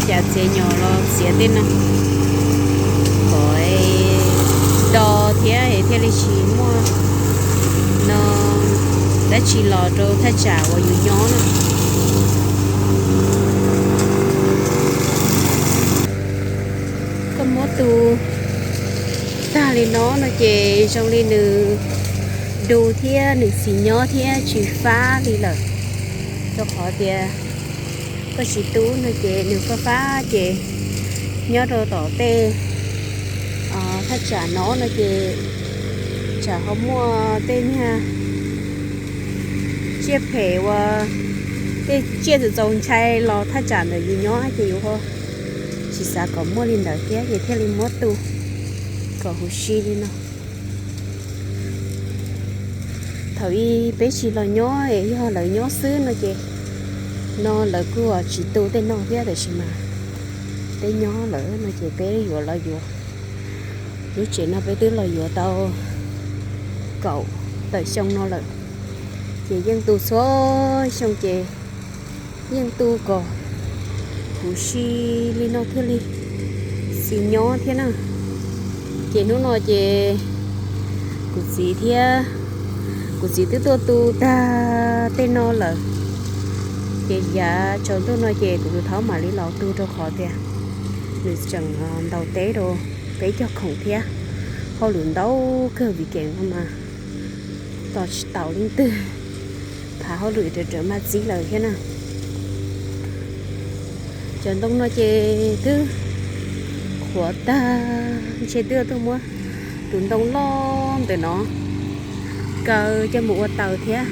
Xyav txiav nyom los txiav tej no kom do thiab thiaj li tsis muaj no dab tsi los rau thaj tsam uas yus nyob na. Koj muab tu tag li no no ces zoo li nws du thiab nws xis nyob thiab tsis fab li lawm. Rau qhov tias koj tsis tu no ces nws fab fab ces nyob rau tom tej thaj tsam no no ces tsam ho muaj tej niag tsiaj phem uas tej tsiaj txaus txaus ntshai los thaj tsam ntawm yus nyob ces yus ho tsis xav kom muaj li ntawd thiab ces thiaj li muab tu kom huv si li no. Thaum ub peb tsis los nyob es yog lawv nyob xwb no ces no lawv kuj tsis tu tej no thiab, tab sis mas peb nyob lawm no ces peb yuav los yuav. Lub tsev no peb twb los yuav tau kaum tawm xyoo no lawm, ces yeej tu txhua xyoo ces yeej tu kom huv si li no thiaj li xis nyob thiab na. Ces hnub no ces kuv txiv thiab kuv txiv twb tuaj tu tag tej no lawm, ces yav tsaus ntuj no ces kuv tus thaub mam li los tu rau qhov tias nws tseem ntaus teb rau peb cog khoom thiab, hauj lwm ntau kawg vim kev no mas tos tsis taus leej twg, phav hauj lwm raws raws maj txib lawm thiab na. Cov ntoo no ces twb qhuav tag, ntshe twb tuaj muab tus ntoo loj ntawm no kaw coj mus ua taws thiab.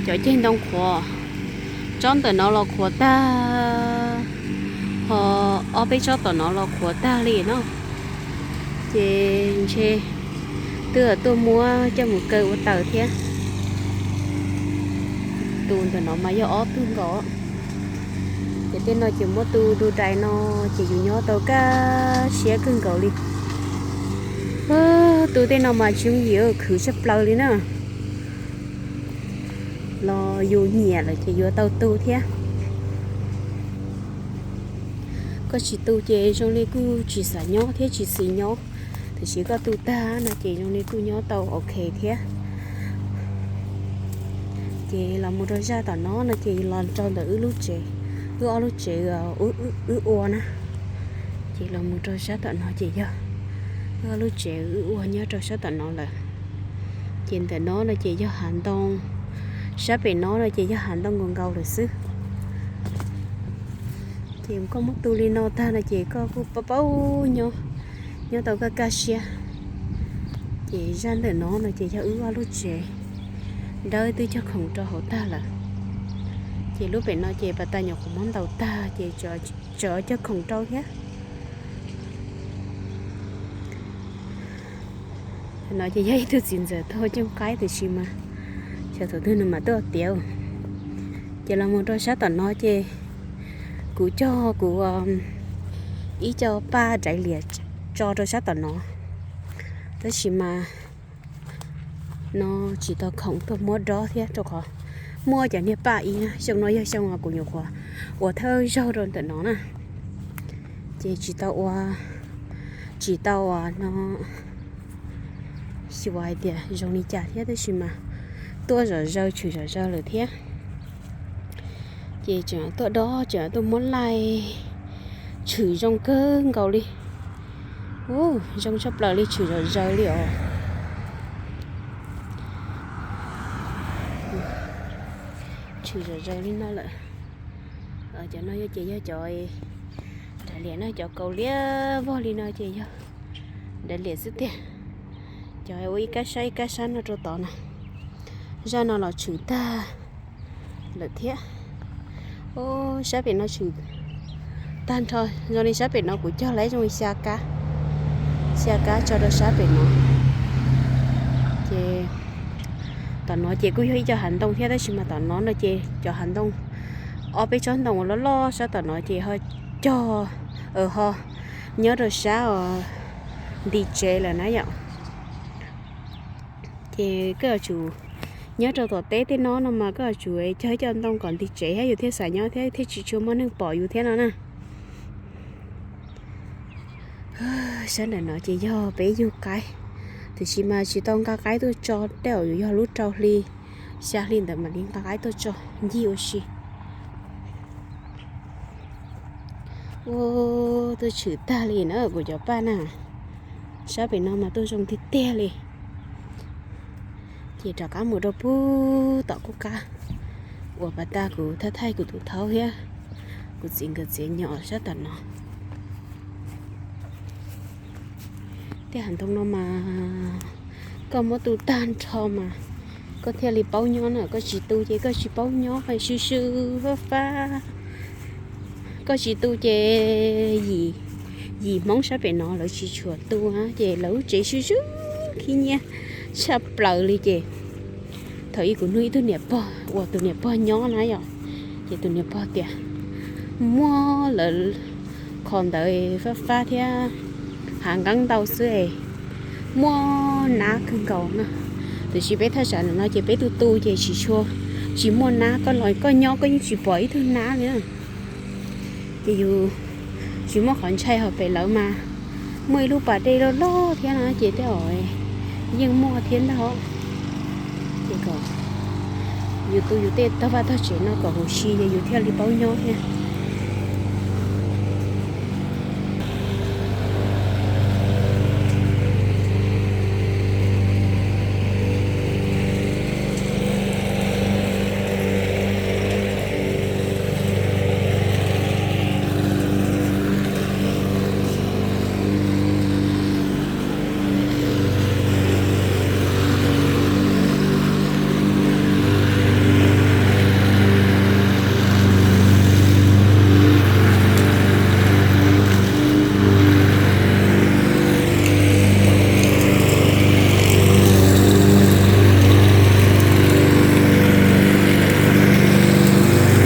Cov ceg ntoo qhuav, tsob ntawm no los qhuav tag, ho ob peb tsob tom no los qhuav tag li no. Ces ntshe twb tuaj muab coj mus kaw ua taws thiab. Tus ntawm no mas yog ob tug nkaus. Ces tej no ces muab tu du dais no ces yus nyob tau kaj siab kawg nkaus li. Tu tej no mas tsis yooj yim, khwv tshaj plaws li na. Los yus nyiam lawm ces yuav tau tu thiab. Koj tsis tu ces zoo li kuj tsis xav nyob thiab tsis xis nyob, tiam sis koj tu tag no ces zoo li kuj nyob tau ok thiab. Ces los mus rau zaj tom no no ces los rau ntawm wb lub tsev, wb ob lub tsev wb ua na. Ces los mus rau sab tom no ces yog wb ob lub tsev wb ua nyob rau sab tom no lawm. Ces ntawm no no ces yog hav ntoo, sab pem no no ces yog hav ntoo nkaus nkaus lawm xwb. Ces koj muab tu li no tag no ces koj kuj paub paub nyob, nyob tau kaj kaj siab. Ces zaj ntawm no no ces yog wb ob lub tsev, dawb twb cog khoom rau hauv tag lawm. Ces lub pem no ces pas tas nyuam qhuav muab ntaus tag ces tseem cog khoom rau thiab. No ces yog ib tug txiv ntxawm tuag cooj qaib tiam sis mas xyov thaum twg nws mam tuaj tiav. Ces los mus rau sab tom no ces kuv cog kuv ib co paj daiv lias tso rau sab tom no, tab sis mas no tsis tau khoom tuaj muab dob thiab rau qhov muaj cov niag paj ib na, xyoo no yog xyoo kuv nyuam qhuav ua thawj zaug rau ntawm no na. Ces tsis tau ua, tsis tau ua no, xyuas hais tias zoo li cas thiab tab sis mas tuaj zom zaws tshwm zom zaws lawm thiab. Ces tseem tuaj dob tseem tuaj muab laij, tshwm zoo kawg nkaus li. Ub, zoo tshaj plaws li, tshwm zom zaws li os. Tshwm zom zaws li no lawm. Cov no yog ces yog cov daiv lias na, cov kaus liab vog li no ces yog daiv lias xwb tiag. Cov ua ib kab sab ib kab sab no rau tod na. Zaj no los tshwm tag lawm thiab. Ub, sab pem no tshwm tag nrho, zoo li sab pem no kuv cog lawm zoo li xya kab, xya kab tso rau sab pem no. Ces tom no ces kuj yog ib co hav ntoo thiab tab sis mas tom no no ces cov hav ntoo, ob peb tsob ntoo uas loj loj sab tom no ces ho cog, ho nyob rau sab uas nti tsev lawm na yom. Ces koj yuav tsum nyob rau tom teb tej no no mas koj yuav tsum cog ib co ntoo kom nti tsev thiab yus thiaj xav nyob thiab thiaj tsis tshua muaj neeg pom yus thiab no na. Sab nram no ces yog peb yug qaib, tiam sis mas tsis tau nqa qaib tuaj tso, tej zaum yuav yog lub rau hli, xya hli ntawd mam li nqa qaib tuaj tso ncig ua si. Ua, tuaj tshwm tag li na kuv cov paj na. Sab pem no mas tuaj zoo tiag tiag li. Ces rov qab mus rau pug tom qub qab uas pas tas kuv thaij thaij kuv tus thaub thiab kuv txiv nkawd txiav nyob sab tom no. Tej hav ntoo no mas koj muab tu tag nrho mas koj thiaj li paub nyob na, koj tsis tu ces koj tsis paub nyob, sw sw fab fab. Koj tsis tu ces yim, yim Hmoob sab pem no lawv tsis tshua tu na, ces lawv lub tsev sw sw khib nyiab tshaj plaws li ces thaum ub kuv nug ib tug niam pog uas tus niam pog nyob na yom, ces tus niam pog tias muaj lawv qhov ntawd fab fab thiab hav nqeeb ntau xwb, muaj nab kawg nkaus na. Tiam sis peb thaj tsam no ces peb tu tu ces tsis tshua, tsis muaj nab, koj los koj nyob koj yeej tsis pom ib tug nab li. Ces yus tsis muaj qhov ntshai hos pem lawv mas muaj ib lub pas dej loj loj thiab no ces tej zaum yeej muaj thiab ntag. Ces kom yus tu yus tej tog vaj tog tsev no kom huv si ces yus thiaj li paub nyob thiab.